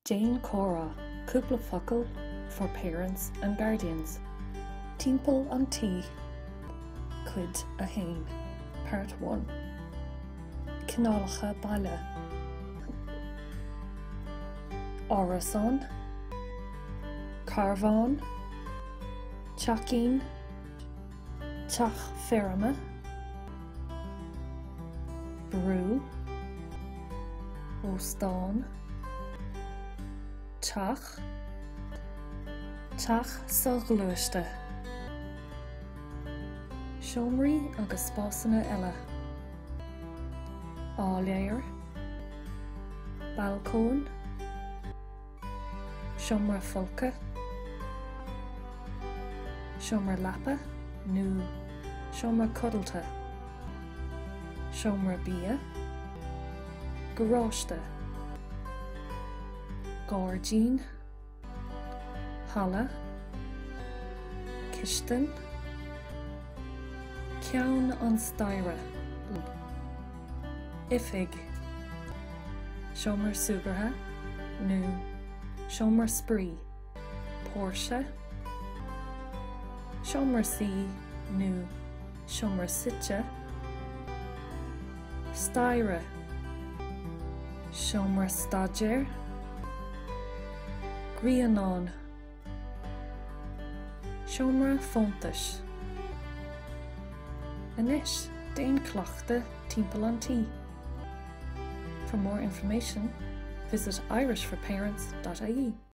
Déan comhrá, cúpla focal for parents and guardians. Timpeall an tí, Cuid 1, Part 1. Cineálacha baile. Árasán, Carbhán, Teachín, Teach feirme, Brú, Óstán, Teach, Teach soghluaiste, Seomraí agus spásanna eile, Áiléar, Balcóin, Seomra folctha, Seomra leapa nó seomra codlata, Seomra bia, Garáiste, Gairdín, Halla, Cistin, Ceann an staighre. Oifig, Seomra súgartha nó seomra spraoi, Póirse, Seomra suí nó seomra suite, Staighre, Seomra staidéir, Grianán. Seomra fóntais. Anois, déan cleachtadh timpeall an tí. For more information, visit irishforparents.ie.